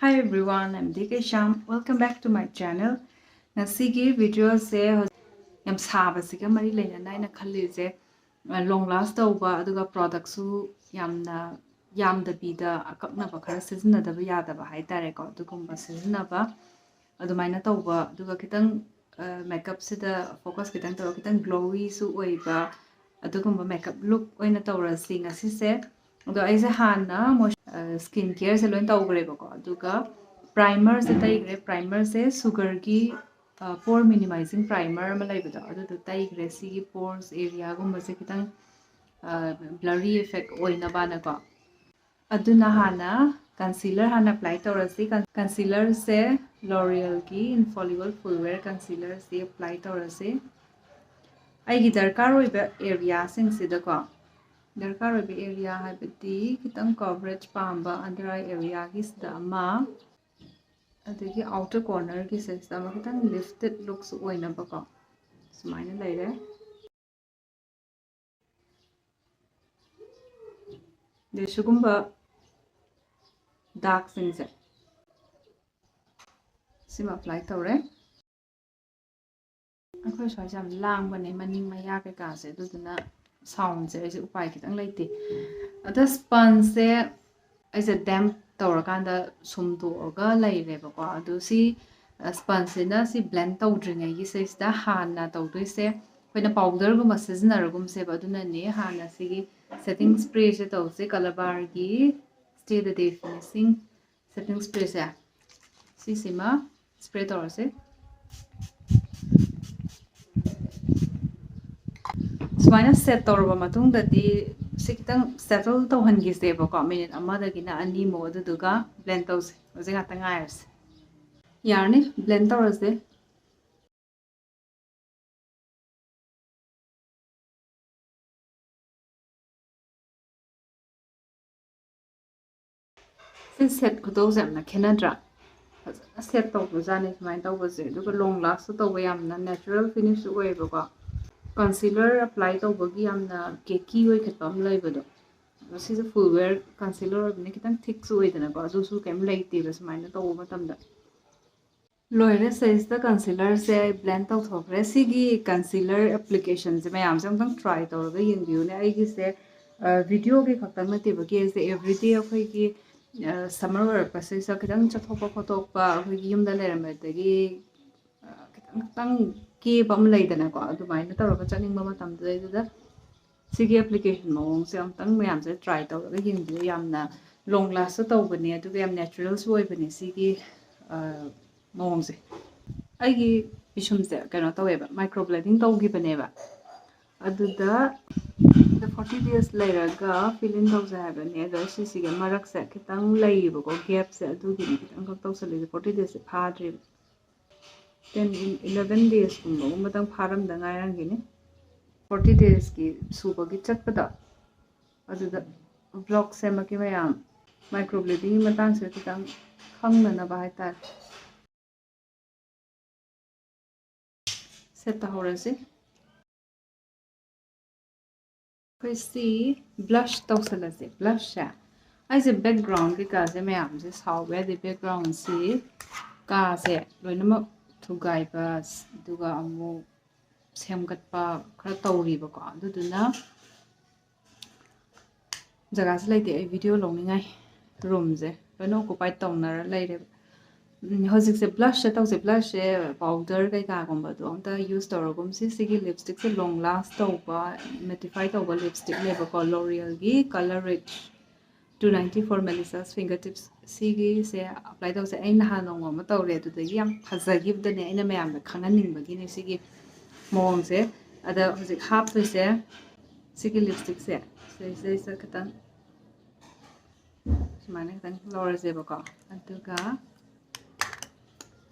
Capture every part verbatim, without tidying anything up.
Hi everyone, I'm Dikesham. Welcome back to my channel. ꯉꯁꯤꯒꯤ ꯚꯤꯗꯤꯑꯣꯁꯦ ꯍꯧꯖꯤꯛ ꯌꯥꯝ ꯁꯥꯕꯁꯤꯒ ꯃꯔꯤ ꯂꯩꯅꯅ ꯑꯩꯅ ꯈꯜꯂꯤꯁꯦ, ꯂꯣꯡ ꯂꯥꯁ ꯇꯧꯕ, ꯑꯗꯨꯒ ꯄ꯭ꯔꯣꯗꯛꯁꯨ ꯌꯥꯝꯅ ꯌꯥꯝꯗꯕꯤꯗ ꯑꯀꯛꯅꯕ ꯈꯔ ꯁꯤꯖꯤꯟꯅꯗꯕ ꯌꯥꯗꯕ ꯍꯥꯏꯇꯥꯔꯦꯀꯣ, ꯑꯗꯨꯒꯨꯝꯕ ꯁꯤꯖꯤꯟꯅꯕ, ꯑꯗꯨꯃꯥꯏꯅ ꯇꯧꯕ, ꯑꯗꯨꯒ ꯈꯤꯇꯪ ꯃꯦꯀꯞꯁꯤꯗ ꯐꯣꯀꯁ ꯈꯤꯇꯪ ꯇꯧꯔꯒ ꯈꯤꯇꯪ ꯒ꯭ꯂꯣꯋꯤꯁꯨ ꯑꯣꯏꯕ ꯑꯗꯨꯒꯨꯝꯕ ꯃꯦꯀꯞ ꯂꯨꯛ ꯑꯣꯏꯅ ꯇꯧꯔꯁꯤ ꯉꯁꯤꯁꯦ꯫ ꯑꯗꯣ ꯑꯩꯁꯦ ꯍꯥꯟꯅ ꯁ꯭ꯀꯤꯟ ꯀꯦꯌꯔꯁꯦ ꯂꯣꯏ ꯇꯧꯈ꯭ꯔꯦꯕꯀꯣ, ꯑꯗꯨꯒ ꯄ꯭ꯔꯥꯏꯃꯔꯁꯦ ꯇꯩꯈ꯭ꯔꯦ꯫ ꯄ꯭ꯔꯥꯏꯃꯔꯁꯦ ꯁꯨꯒꯔꯒꯤ ꯄꯣꯔ ꯃꯤꯅꯤꯃꯥꯏꯖꯤꯡ ꯄ꯭ꯔꯥꯏꯃꯔ ꯑꯃ ꯂꯩꯕꯗꯣ, ꯑꯗꯨꯗꯣ ꯇꯩꯈ꯭ꯔꯦ꯫ ꯁꯤꯒꯤ ꯄꯣꯔꯁ ꯑꯦꯔꯤꯌꯥꯒꯨꯝꯕꯁꯦ ꯈꯤꯇꯪ ꯕ꯭ꯂꯔꯤ ꯏꯐꯦꯛ ꯑꯣꯏꯅꯕꯅꯀꯣ꯫ ꯑꯗꯨꯅ ꯍꯥꯟꯅ ꯀꯟꯁꯤꯂꯔ ꯍꯥꯟꯅ ꯑꯦꯄ꯭ꯂꯥꯏ ꯇꯧꯔꯁꯤ꯫ ꯀꯟꯁꯤꯂꯔꯁꯦ ꯂꯣꯔꯤꯌꯦꯜꯒꯤ ꯏꯟꯐꯣꯂꯤꯕꯜ ꯐꯨꯜ ꯋꯦꯌꯔ ꯀꯟꯁꯤꯂꯔꯁꯤ ꯑꯦꯄ꯭ꯂꯥꯏ ꯇꯧꯔꯁꯤ꯫ ꯑꯩꯒꯤ ꯗꯔꯀꯥꯔ ꯑꯣꯏꯕ ꯑꯦꯔꯤꯌꯥꯁꯤꯡꯁꯤꯗꯀꯣ, ꯗꯔꯀꯥꯔ ꯑꯣꯏꯕ ꯑꯦꯔꯤꯌꯥ ꯍꯥꯏꯕꯗꯤ ꯈꯤꯇꯪ ꯀꯣꯚꯔꯦꯖ ꯄꯥꯝꯕ ꯑꯟꯗꯔ ꯑꯥꯏ ꯑꯦꯔꯤꯌꯥꯒꯤꯁꯤꯗ ꯑꯃ, ꯑꯗꯒꯤ ꯑꯥꯎꯇꯔ ꯀꯣꯔꯅꯔꯒꯤꯁꯦ ꯁꯤꯗ ꯑꯃ ꯈꯤꯇꯪ ꯂꯤꯐꯇꯦꯠ ꯂꯨꯛꯁꯨ ꯑꯣꯏꯅꯕꯀꯣ, ꯁꯨꯃꯥꯏꯅ ꯂꯩꯔꯦ꯫ ꯑꯗꯩ ꯁꯤꯒꯨꯝꯕ ꯗꯥꯛꯁꯤꯡꯁꯦ ꯁꯤꯃ ꯑꯦꯄ꯭ꯂꯥꯏ ꯇꯧꯔꯦ꯫ ꯑꯩꯈꯣꯏ ꯁ꯭ꯋꯥꯏꯁꯦ ꯌꯥꯝ ꯂꯥꯡꯕꯅꯦ, ꯃꯅꯤꯡ ꯃꯌꯥ ꯀꯩꯀꯥꯁꯦ, ꯑꯗꯨꯗꯨꯅ ꯁꯥꯎꯟꯁꯦ ꯑꯩꯁꯦ ꯎꯄꯥꯏ ꯈꯤꯇꯪ ꯂꯩꯇꯦ꯫ ꯑꯗ ꯁ꯭ꯄꯟꯖꯁꯦ ꯑꯩꯁꯦ ꯗꯦꯝꯞ ꯇꯧꯔꯀꯥꯟꯗ ꯁꯨꯝꯗꯣꯛꯑꯒ ꯂꯩꯔꯦꯕꯀꯣ꯫ ꯑꯗꯨ ꯁꯤ ꯁ꯭ꯄꯟꯖꯁꯤꯅ ꯁꯤ ꯕ꯭ꯂꯦꯟ ꯇꯧꯗ꯭ꯔꯤꯉꯩꯒꯤ ꯁꯤꯁꯤꯗ ꯍꯥꯟꯅ ꯇꯧꯗꯣꯏꯁꯦ, ꯑꯩꯈꯣꯏꯅ ꯄꯥꯎꯗꯔꯒꯨꯝꯕ ꯁꯤꯖꯤꯟꯅꯔꯒꯨꯝꯁꯦꯕ꯫ ꯑꯗꯨꯅꯅꯦ ꯍꯥꯟꯅ ꯁꯤꯒꯤ ꯁꯦꯠꯇꯤꯡ ꯁ꯭ꯄ꯭ꯔꯦꯁꯦ ꯇꯧꯁꯦ, ꯀꯂꯔꯕꯥꯔꯒꯤ Stay the Day Finishing setting ꯁ꯭ꯄ꯭ꯔꯦꯁꯦ ꯁꯤꯁꯤꯃ ꯁ꯭ꯄ꯭ꯔꯦ ꯇꯧꯔꯁꯦ꯫ ꯁꯨꯃꯥꯏꯅ ꯁꯦꯠ ꯇꯧꯔꯕ ꯃꯇꯨꯡꯗꯗꯤ ꯁꯤ ꯈꯤꯇꯪ ꯁꯦꯇꯜ ꯇꯧꯍꯟꯈꯤꯁꯦꯕꯀꯣ, ꯃꯤꯅꯤꯠ ꯑꯃꯗꯒꯤꯅ ꯑꯅꯤꯃꯨꯛ, ꯑꯗꯨꯗꯨꯒ ꯕ꯭ꯂꯦꯟ ꯇꯧꯁꯦ꯫ ꯍꯧꯖꯤꯛ ꯉꯥꯛꯇꯪ ꯉꯥꯏꯔꯁꯦ꯫ ꯌꯥꯔꯅꯤ, ꯕ꯭ꯂꯦꯟ ꯇꯧꯔꯁꯦ꯫ ꯁꯤ ꯁꯦꯠ ꯈꯨꯇꯧꯁꯦ ꯌꯥꯝꯅ ꯈꯦꯠꯅꯗ꯭ꯔꯥ? ꯐꯖꯅ ꯁꯦꯠ ꯇꯧꯕꯖꯥꯠꯅꯤ ꯁꯨꯃꯥꯏꯅ ꯇꯧꯕꯁꯦ꯫ ꯑꯗꯨꯒ ꯂꯣꯡ ꯂꯥꯁꯁꯨ ꯇꯧꯕ, ꯌꯥꯝꯅ ꯅꯦꯆꯔꯦꯜ ꯐꯤꯅꯤꯁꯁꯨ ꯑꯣꯏꯌꯦꯕꯀꯣ꯫ ꯀꯟꯁꯤꯂꯔ ꯑꯦꯄ꯭ꯂꯥꯏ ꯇꯧꯕꯒꯤ ꯌꯥꯝꯅ ꯀꯦꯀꯤ ꯑꯣꯏꯈꯠꯄ ꯑꯃ ꯂꯩꯕꯗꯣ, ꯁꯤꯁꯦ full wear concealer ꯑꯣꯏꯕꯅꯤꯅ ꯈꯤꯇꯪ ꯊꯤꯛꯁꯨ ꯑꯣꯏꯗꯅꯀꯣ, ꯑꯗꯨꯁꯨ ꯀꯩꯝ ꯂꯩꯇꯦꯕ ꯁꯨꯃꯥꯏꯅ ꯇꯧꯕ ꯃꯇꯝꯗ꯫ ꯂꯣꯏꯔꯦ, ꯁꯤꯗꯩꯁꯤꯗ concealerꯁꯦ ꯑꯩ blend ꯇꯧꯊꯣꯛꯈ꯭ꯔꯦ꯫ ꯁꯤꯒꯤ concealer applicationꯁꯦ ꯃꯌꯥꯝꯁꯦ ꯑꯝꯇꯪ try ꯇꯧꯔꯒ ꯌꯦꯡꯕꯤꯌꯨꯅꯦ꯫ ꯑꯩꯒꯤꯁꯦ videoꯒꯤ ꯈꯛꯇꯪ ꯅꯠꯇꯦꯕ, ꯀꯦꯁꯦ everyday ꯑꯩꯈꯣꯏꯒꯤ summer ꯑꯣꯏꯔꯛꯄꯁꯤꯗ ꯈꯤꯇꯪ ꯆꯠꯊꯣꯛꯄ ꯈꯣꯠꯇꯣꯛꯄ, ꯑꯩꯈꯣꯏꯒꯤ ꯌꯨꯝꯗ ꯂꯩꯔꯝꯕꯗꯒꯤ ꯈꯤꯇꯪ ꯈꯤꯇꯪ ꯀꯦꯕ ꯑꯃ ꯂꯩꯗꯅꯀꯣ, ꯑꯗꯨꯃꯥꯏꯅ ꯇꯧꯔꯒ ꯆꯠꯅꯤꯡꯕ ꯃꯇꯝꯗꯨꯗꯩꯗꯨꯗ ꯁꯤꯒꯤ application ꯃꯑꯣꯡꯁꯦ ꯑꯃꯨꯛꯇꯪ ꯃꯌꯥꯝꯁꯦ try ꯇꯧꯔꯒ ꯌꯦꯡꯕꯤꯌꯨ꯫ ꯌꯥꯝꯅ long lastꯁꯨ ꯇꯧꯕꯅꯦ, ꯑꯗꯨꯒ ꯌꯥꯝ naturalꯁꯨ ꯑꯣꯏꯕꯅꯦ ꯁꯤꯒꯤ ꯃꯑꯣꯡꯁꯦ꯫ ꯑꯩꯒꯤ ꯄꯤꯁꯨꯝꯁꯦ ꯀꯩꯅꯣ ꯇꯧꯋꯦꯕ, microblading ꯇꯧꯈꯤꯕꯅꯦꯕ꯫ ꯑꯗꯨꯗ forty days ꯂꯩꯔꯒ fill in ꯇꯧꯖꯦ ꯍꯥꯏꯕꯅꯦ꯫ ꯑꯗꯣ ꯁꯤꯁꯤꯒꯤ ꯃꯔꯛꯁꯦ ꯈꯤꯇꯪ ꯂꯩꯌꯦꯕꯀꯣ, gapꯁꯦ, ꯑꯗꯨꯒꯤꯅꯤ ꯈꯤꯇꯪꯈꯛ ꯇꯧꯁꯜꯂꯤꯁꯦ꯫ Forty daysꯁꯦ ꯐꯥꯗ꯭ꯔꯤꯕ, ten eleven daysꯀꯨꯝꯕꯒꯨꯝꯕꯗꯪ ꯐꯥꯔꯝꯗ ꯉꯥꯏꯔꯝꯒꯤꯅꯤ꯫ Forty daysꯀꯤ ꯁꯨꯕꯒꯤ ꯆꯠꯄꯗꯣ, ꯑꯗꯨꯗ vlog ꯁꯦꯝꯃꯛꯀꯦ ꯃꯌꯥꯝ꯫ Microbladingꯒꯤ ꯃꯇꯥꯡꯁꯤꯗ ꯈꯤꯇꯪ ꯈꯪꯅꯅꯕ ꯍꯥꯏꯇꯥꯔꯦ꯫ Set ꯇꯧꯍꯧꯔꯁꯤ꯫ ꯑꯩꯈꯣꯏ ꯁꯤ blush ꯇꯧꯁꯜꯂꯁꯦ꯫ Blushꯁꯦ ꯑꯩꯁꯦ background ꯀꯩꯀꯥꯁꯦ ꯃꯌꯥꯝꯁꯦ ꯁꯥꯎꯕ ꯌꯥꯗꯦ꯫ Backgroundꯁꯤ ꯀꯥꯁꯦ ꯂꯣꯏꯅꯃꯛ ꯊꯨꯒꯥꯏꯕ, ꯑꯗꯨꯒ ꯑꯃꯨꯛ ꯁꯦꯝꯒꯠꯄ ꯈꯔ ꯇꯧꯔꯤꯕꯀꯣ, ꯑꯗꯨꯗꯨꯅ ꯖꯒꯥꯁꯦ ꯂꯩꯇꯦ ꯑꯩ video ꯂꯧꯅꯤꯡꯉꯥꯏ꯫ Roomꯁꯦ ꯂꯣꯏꯅ occupy ꯇꯧꯅꯔ ꯂꯩꯔꯦꯕ꯫ ꯎꯝ, ꯍꯧꯖꯤꯛꯁꯦ blushꯁꯦ ꯇꯧꯁꯦ꯫ Blushꯁꯦ powder ꯀꯩꯀꯥꯒꯨꯝꯕꯗꯣ ꯑꯝꯇ use ꯇꯧꯔꯒꯨꯝꯁꯤ꯫ ꯁꯤꯒꯤ lipstickꯁꯦ long last ꯇꯧꯕ, mattify ꯇꯧꯕ lipstickꯅꯦꯕꯀꯣ, L'Orealꯒꯤ Color Rich two ninety for Melissa's Fingertips꯫ ꯁꯤꯒꯤꯁꯦ apply ꯇꯧꯁꯦ꯫ ꯑꯩ ꯅꯍꯥꯟ ꯅꯣꯡꯃ ꯑꯃ ꯇꯧꯔꯦ, ꯑꯗꯨꯗꯒꯤ ꯌꯥꯝ ꯐꯖꯈꯤꯕꯗꯅꯦ, ꯑꯩꯅ ꯃꯌꯥꯝꯗ ꯈꯪꯍꯟꯅꯤꯡꯕꯒꯤꯅꯦ ꯁꯤꯒꯤ ꯃꯑꯣꯡꯁꯦ꯫ ꯑꯗ ꯍꯧꯖꯤꯛ ꯍꯥꯞꯇꯣꯏꯁꯦ ꯁꯤꯒꯤ lipstickꯁꯦ ꯁꯤꯗꯩꯁꯤꯗꯩꯁꯤꯗ ꯈꯤꯇꯪ ꯁꯨꯃꯥꯏꯅ ꯈꯤꯇꯪ ꯂꯧꯔꯁꯦꯕꯀꯣ, ꯑꯗꯨꯒ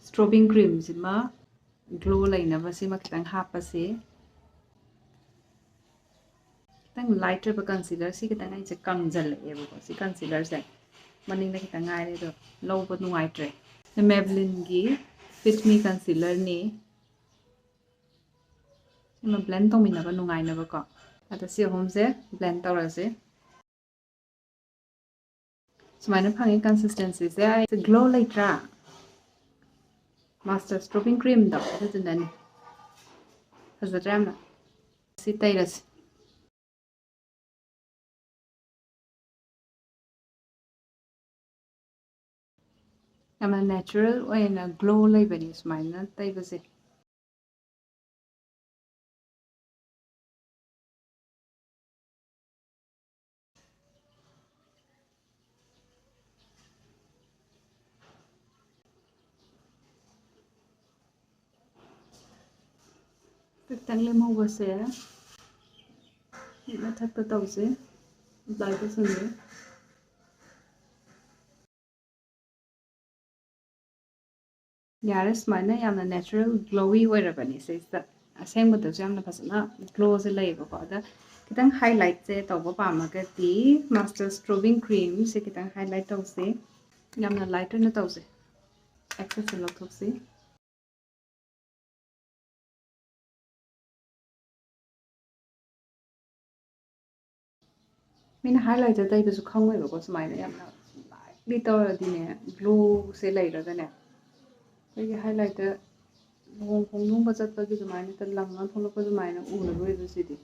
strobing creamꯁꯤꯃ glow ꯂꯩꯅꯕ ꯁꯤꯃ ꯈꯤꯇꯪ ꯍꯥꯞꯄꯁꯤ꯫ ꯈꯤꯇꯪ light ꯑꯣꯏꯕ concealer, ꯁꯤ ꯈꯤꯇꯪ ꯑꯩꯁꯦ ꯀꯪꯖꯜꯂꯛꯑꯦꯕꯀꯣ, ꯁꯤ concealerꯁꯦ ꯃꯅꯤꯡꯗ ꯈꯤꯇꯪ ꯉꯥꯏꯔꯦ, ꯑꯗꯣ ꯂꯧꯕ ꯅꯨꯡꯉꯥꯏꯇ꯭ꯔꯦ꯫ Maybellineꯒꯤ Fit Me concealerꯅꯤ꯫ ꯁꯤꯃ blend ꯇꯧꯃꯤꯟꯅꯕ ꯅꯨꯡꯉꯥꯏꯅꯕꯀꯣ꯫ ꯑꯗ ꯁꯤ ꯑꯍꯨꯝꯁꯦ blend ꯇꯧꯔꯁꯦ꯫ ꯁꯨꯃꯥꯏꯅ ꯐꯪꯉꯦ consistencyꯁꯦ꯫ ꯑꯩ glow ꯂꯩꯇ꯭ꯔꯥ? Master Strobing Creamꯗꯣ ꯑꯗꯨꯗꯨꯅꯅꯦ꯫ ꯐꯖꯗ꯭ꯔꯥ ꯌꯥꯝꯅ? ꯁꯤ ꯇꯩꯔꯁꯤ꯫ ꯌꯥꯝꯅ natural ꯑꯣꯏꯅ glow ꯂꯩꯕꯅꯤ ꯁꯨꯃꯥꯏꯅ ꯇꯩꯕꯁꯦ꯫ ꯈꯤꯇꯪ ꯂꯦꯝꯍꯧꯕꯁꯦ ꯃꯊꯛꯇ ꯇꯧꯁꯦ, apply ꯇꯧꯁꯟꯁꯦ꯫ ꯌꯥꯔꯦ, ꯁꯨꯃꯥꯏꯅ ꯌꯥꯝꯅ natural glowy ꯑꯣꯏꯔꯕꯅꯤ ꯁꯤꯁꯤꯗ꯫ ꯑꯁꯦꯡꯕꯗꯁꯨ ꯌꯥꯝꯅ ꯐꯖꯅ glowꯁꯦ ꯂꯩꯌꯦꯕꯀꯣ꯫ ꯑꯗ ꯈꯤꯇꯪ highlightꯁꯦ ꯇꯧꯕ ꯄꯥꯝꯃꯒꯗꯤ Master Strobing Creamꯁꯦ ꯈꯤꯇꯪ highlight ꯇꯧꯁꯦ꯫ ꯌꯥꯝꯅ light ꯑꯣꯏꯅ ꯇꯧꯁꯦ꯫ Excessꯁꯦ ꯂꯧꯊꯣꯛꯁꯤ꯫ ꯃꯤꯅ highlighter ꯇꯩꯕꯁꯨ ꯈꯪꯉꯣꯏꯕꯀꯣ, ꯁꯨꯃꯥꯏꯅ ꯌꯥꯝꯅ lightly ꯇꯧꯔꯗꯤꯅꯦ, glowꯁꯦ ꯂꯩꯔꯒꯅꯦ, ꯑꯩꯈꯣꯏꯒꯤ highlighter ꯂꯨꯍꯣꯡ ꯈꯣꯡꯗꯣꯡꯕ ꯆꯠꯄꯒꯤ ꯑꯗꯨꯃꯥꯏꯅ ꯍꯦꯛꯇ ꯂꯪꯉ ꯊꯣꯛꯂꯛꯄ ꯑꯗꯨꯃꯥꯏꯅ ꯎꯔꯔꯣꯏꯕ ꯁꯤꯗꯤ꯫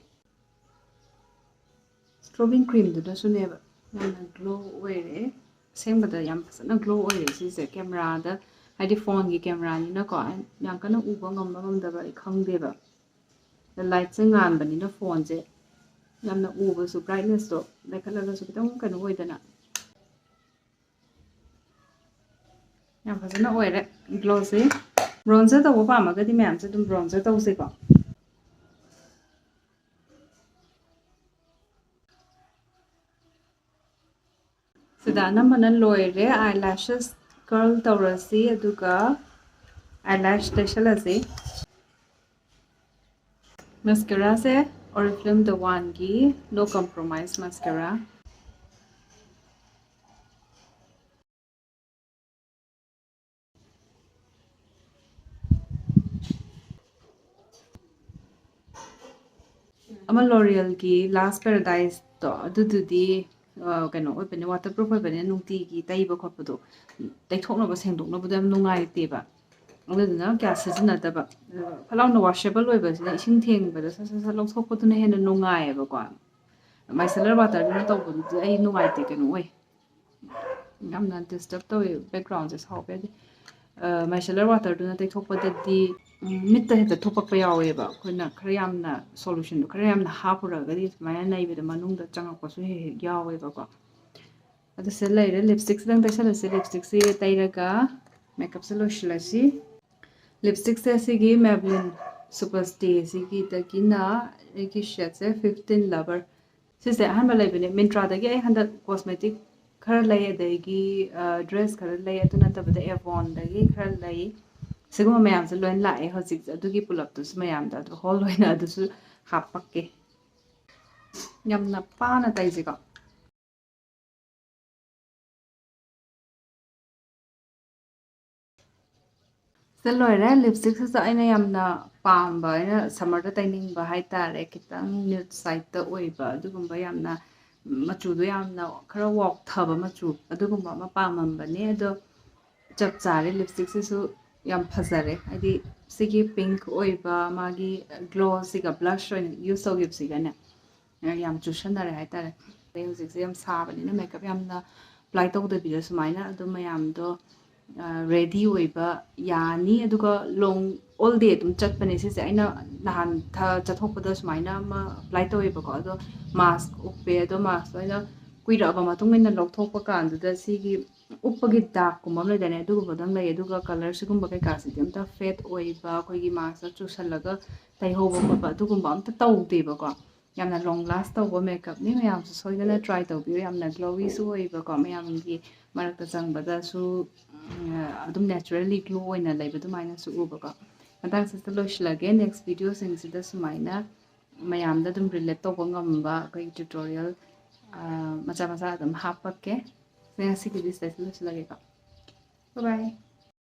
Strobing Creamꯗꯨꯅꯁꯨꯅꯦꯕ ꯌꯥꯝꯅ glow ꯑꯣꯏꯔꯦ꯫ ꯑꯁꯦꯡꯕꯗ ꯌꯥꯝ ꯐꯖꯅ glow ꯑꯣꯏꯔꯦ ꯁꯤꯁꯦ꯫ Cameraꯗ, ꯍꯥꯏꯗꯤ phoneꯒꯤ cameraꯅꯤꯅꯀꯣ, ꯌꯥꯝ ꯀꯟꯅ ꯎꯕ ꯉꯝꯕ ꯉꯝꯗꯕ ꯑꯩ ꯈꯪꯗꯦꯕ꯫ ꯑꯗ lightꯁꯦ ꯉꯥꯟꯕꯅꯤꯅ phoneꯁꯦ ꯌꯥꯝꯅ ꯎꯕꯁꯨ, brightnessꯇꯣ ꯂꯩꯈꯠꯂꯒꯁꯨ ꯈꯤꯇꯪ ꯀꯩꯅꯣ ꯑꯣꯏꯗꯅ꯫ ꯌꯥꯝ ꯐꯖꯅ ꯑꯣꯏꯔꯦ glowꯁꯦ꯫ Bronzer ꯇꯧꯕ ꯄꯥꯝꯃꯒꯗꯤ ꯃꯌꯥꯝꯁꯦ ꯑꯗꯨꯝ bronzer ꯇꯧꯁꯦꯀꯣ꯫ ꯁꯤꯗ ꯑꯅꯝꯕꯅ ꯂꯣꯏꯔꯦ꯫ Eyelashes curl ꯇꯧꯔꯁꯤ, ꯑꯗꯨꯒ eyelash ꯇꯩꯁꯜꯂꯁꯤ꯫ Mascaraꯁꯦ Oriflame The Oneꯒꯤ No Compromise Mascara꯫ ꯑꯃ L'Orealꯒꯤ Last Paradiseꯇꯣ, ꯑꯗꯨꯗꯨꯗꯤ ꯀꯩꯅꯣ ꯑꯣꯏꯕꯅꯦ, ꯋꯥꯇꯔ ꯄ꯭ꯔꯨꯐ ꯑꯣꯏꯕꯅꯤꯅ ꯅꯨꯡꯇꯤꯒꯤ ꯇꯩꯕ ꯈꯣꯠꯄꯗꯣ, ꯇꯩꯊꯣꯛꯅꯕ ꯁꯦꯡꯗꯣꯛꯅꯕꯗꯣ ꯌꯥꯝ ꯅꯨꯡꯉꯥꯏꯇꯦꯕ꯫ ꯑꯗꯨꯗꯨꯅ ꯀꯌꯥ ꯁꯤꯖꯤꯟꯅꯗꯕ꯫ ꯐꯠ ꯂꯥꯎꯅ ꯋꯥꯁꯦꯕꯜ ꯑꯣꯏꯕꯁꯤꯅ ꯏꯁꯤꯡ ꯊꯦꯡꯕꯗ ꯁꯠ ꯁꯠ ꯁꯠ ꯂꯧꯊꯣꯛꯄꯗꯨꯅ ꯍꯦꯟꯅ ꯅꯨꯡꯉꯥꯏꯌꯦꯕꯀꯣ꯫ ꯃꯥꯏꯁꯦꯂꯔ ꯋꯥꯇꯔꯗꯨꯅ ꯇꯧꯕꯗꯨꯗꯤ ꯑꯩ ꯅꯨꯡꯉꯥꯏꯇꯦ, ꯀꯩꯅꯣ ꯑꯣꯏ, ꯌꯥꯝꯅ ꯗꯤꯁꯇꯔꯕ ꯇꯧꯋꯦ꯫ ꯕꯦꯛꯒ꯭ꯔꯥꯎꯟꯁꯦ ꯁꯥꯎꯕ ꯌꯥꯗꯦ꯫ ꯃꯥꯏꯁꯦꯂꯔ ꯋꯥꯇꯔꯗꯨꯅ ꯇꯩꯊꯣꯛꯄꯗꯗꯤ ꯃꯤꯠꯇ ꯍꯦꯛꯇ ꯊꯨꯞꯄꯛꯄ ꯌꯥꯎꯋꯦꯕ꯫ ꯑꯩꯈꯣꯏꯅ ꯈꯔ ꯌꯥꯝꯅ, ꯁꯣꯂꯨꯁꯟꯗꯣ ꯈꯔ ꯌꯥꯝꯅ ꯍꯥꯞꯄꯨꯔꯒꯗꯤ ꯁꯨꯃꯥꯏꯅ ꯅꯩꯕꯗ ꯃꯅꯨꯡꯗ ꯆꯪꯉꯛꯄꯁꯨ ꯍꯦꯛ ꯍꯦꯛ ꯌꯥꯎꯋꯦꯕꯀꯣ꯫ ꯑꯗꯨ ꯁꯤꯗ ꯂꯩꯔꯦ, ꯂꯤꯞꯁꯇꯤꯛꯁꯤꯗꯪ ꯇꯩꯁꯜꯂꯁꯤ꯫ ꯂꯤꯞꯁꯇꯤꯛꯁꯤ ꯇꯩꯔꯒ ꯃꯦꯀꯞꯁꯦ ꯂꯣꯏꯁꯤꯜꯂꯁꯤ꯫ ꯂꯤꯞꯁꯇꯤꯛꯁꯦ ꯁꯤꯒꯤ Maybelline Super Stay ꯁꯤꯒꯤꯗꯒꯤꯅ ꯑꯩꯒꯤ ꯁꯦꯠꯁꯦ Fifteen Lover꯫ ꯁꯤꯁꯦ ꯑꯍꯥꯟꯕ ꯂꯩꯕꯅꯦ꯫ ꯃꯤꯟꯇ꯭ꯔꯥꯗꯒꯤ ꯑꯩ ꯍꯟꯗꯛ ꯀꯣꯁꯃꯦꯇꯤꯛ ꯈꯔ ꯂꯩ, ꯑꯗꯒꯤ ꯗ꯭ꯔꯦꯁ ꯈꯔ ꯂꯩ꯫ ꯑꯗꯨ ꯅꯠꯇꯕꯗ ꯑꯦꯚꯣꯟꯗꯒꯤ ꯈꯔ ꯂꯩ꯫ ꯁꯤꯒꯨꯝꯕ ꯃꯌꯥꯝꯁꯦ ꯂꯣꯏ ꯂꯥꯛꯑꯦ ꯍꯧꯖꯤꯛ꯫ ꯑꯗꯨꯒꯤ ꯄꯨꯂꯞꯇꯨꯁꯨ ꯃꯌꯥꯝꯗ ꯑꯗꯨ ꯍꯣꯜ ꯑꯣꯏꯅ ꯑꯗꯨꯁꯨ ꯍꯥꯞꯄꯛꯀꯦ꯫ ꯌꯥꯝꯅ ꯄꯥꯅ ꯇꯩꯁꯤꯀꯣ꯫ ꯁꯤ ꯂꯣꯏꯔꯦ꯫ ꯂꯤꯞꯁꯇꯤꯛꯁꯤꯁꯨ ꯑꯩꯅ ꯌꯥꯝꯅ ꯄꯥꯝꯕ, ꯑꯩꯅ ꯁꯝꯃꯔꯗ ꯇꯩꯅꯤꯡꯕ ꯍꯥꯏꯇꯥꯔꯦ, ꯈꯤꯇꯪ ꯅ꯭ꯌꯨꯠ ꯁꯥꯏꯠꯇ ꯑꯣꯏꯕ, ꯑꯗꯨꯒꯨꯝꯕ ꯌꯥꯝꯅ ꯃꯆꯨꯗꯣ ꯌꯥꯝꯅ ꯈꯔ ꯋꯥꯎꯊꯕ ꯃꯆꯨ, ꯑꯗꯨꯒꯨꯝꯕ ꯑꯃ ꯄꯥꯝꯃꯝꯕꯅꯦ꯫ ꯑꯗꯣ ꯆꯞ ꯆꯥꯔꯦ꯫ ꯂꯤꯞꯁꯇꯤꯛꯁꯤꯁꯨ ꯌꯥꯝ ꯐꯖꯔꯦ, ꯍꯥꯏꯗꯤ ꯁꯤꯒꯤ ꯄꯤꯡꯛ ꯑꯣꯏꯕ ꯃꯥꯒꯤ ꯒ꯭ꯂꯣꯁꯤꯒ ꯕ꯭ꯂꯁ ꯑꯣꯏꯅ ꯌꯨꯁ ꯇꯧꯈꯤꯕꯁꯤꯒꯅꯦ, ꯌꯥꯝ ꯆꯨꯁꯟꯅꯔꯦ ꯍꯥꯏꯇꯥꯔꯦ꯫ ꯑꯗꯩ ꯍꯧꯖꯤꯛꯁꯦ ꯌꯥꯝ ꯁꯥꯕꯅꯤꯅ ꯃꯦꯀꯞ ꯌꯥꯝꯅ ꯑꯦꯄ꯭ꯂꯥꯏ ꯇꯧꯗꯕꯤꯗ ꯁꯨꯃꯥꯏꯅ ꯑꯗꯨꯝ ꯃꯌꯥꯝꯗꯣ ꯔꯦꯗꯤ ꯑꯣꯏꯕ ꯌꯥꯅꯤ꯫ ꯑꯗꯨꯒ ꯂꯣꯡ ꯑꯣꯜ ꯗꯦ ꯑꯗꯨꯝ ꯆꯠꯄꯅꯦ ꯁꯤꯁꯦ꯫ ꯑꯩꯅ ꯅꯍꯥꯟ ꯊ- ꯆꯠꯊꯣꯛꯄꯗ ꯁꯨꯃꯥꯏꯅ ꯑꯃ ꯑꯦꯄ꯭ꯂꯥꯏ ꯇꯧꯋꯦꯕꯀꯣ, ꯑꯗꯣ ꯃꯥꯁꯛ ꯎꯞꯄꯦ꯫ ꯑꯗꯣ ꯃꯥꯁꯛꯇꯣ ꯑꯩꯅ ꯀꯨꯏꯔꯛꯑꯕ ꯃꯇꯨꯡ ꯑꯣꯏꯅ ꯂꯧꯊꯣꯛꯄ ꯀꯥꯟꯗꯨꯗ ꯁꯤꯒꯤ ꯎꯞꯄꯒꯤ ꯗꯥꯛꯀꯨꯝꯕ ꯑꯃ ꯂꯩꯗꯥꯏꯅꯦ, ꯑꯗꯨꯒꯨꯝꯕꯗꯪ ꯂꯩ꯫ ꯑꯗꯨꯒ ꯀꯂꯔ ꯁꯤꯒꯨꯝꯕ ꯀꯩꯀꯥꯁꯤꯗꯤ ꯑꯝꯇ ꯐꯦꯠ ꯑꯣꯏꯕ, ꯑꯩꯈꯣꯏꯒꯤ ꯃꯥꯁꯛꯇ ꯆꯨꯁꯜꯂꯒ ꯇꯩꯍꯧꯕ ꯈꯣꯠꯄ ꯑꯗꯨꯒꯨꯝꯕ ꯑꯝꯇ ꯇꯧꯗꯦꯕꯀꯣ꯫ ꯌꯥꯝꯅ ꯂꯣꯡ ꯂꯥꯁ ꯇꯧꯕ ꯃꯦꯀꯞꯅꯤ꯫ ꯃꯌꯥꯝꯁꯨ ꯁꯣꯏꯗꯅ ꯇ꯭ꯔꯥꯏ ꯇꯧꯕꯤꯌꯨ꯫ ꯌꯥꯝꯅ ꯒ꯭ꯂꯣꯋꯤꯁꯨ ꯑꯣꯏꯕꯀꯣ, ꯃꯌꯥꯝꯒꯤ ꯃꯔꯛꯇ ꯆꯪꯕꯗꯁꯨ, ꯎꯝ, ꯑꯗꯨꯝ ꯅꯦꯆꯔꯦꯜꯂꯤ ꯒ꯭ꯂꯣ ꯑꯣꯏꯅ ꯂꯩꯕ ꯑꯗꯨꯃꯥꯏꯅꯁꯨ ꯎꯕꯀꯣ꯫ ꯃꯇꯥꯡꯁꯤꯗ ꯂꯣꯏꯁꯤꯜꯂꯒꯦ꯫ ꯅꯦꯛꯁ ꯚꯤꯗꯤꯑꯣꯁꯤꯡꯁꯤꯗ ꯁꯨꯃꯥꯏꯅ ꯃꯌꯥꯝꯗ ꯑꯗꯨꯝ ꯔꯤꯂꯦꯠ ꯇꯧꯕ ꯉꯝꯕ ꯑꯩꯈꯣꯏꯒꯤ ꯇ꯭ꯌꯨꯇꯣꯔꯤꯌꯦꯜ ꯃꯆꯥ ꯃꯆꯥ ꯑꯗꯨꯝ ꯍꯥꯞꯄꯛꯀꯦ꯫ ꯉꯁꯤꯒꯤꯗꯤ ꯁꯤꯗꯩꯁꯤꯗ ꯂꯣꯏꯁꯤꯜꯂꯒꯦꯀꯣ꯫ Bye bye꯫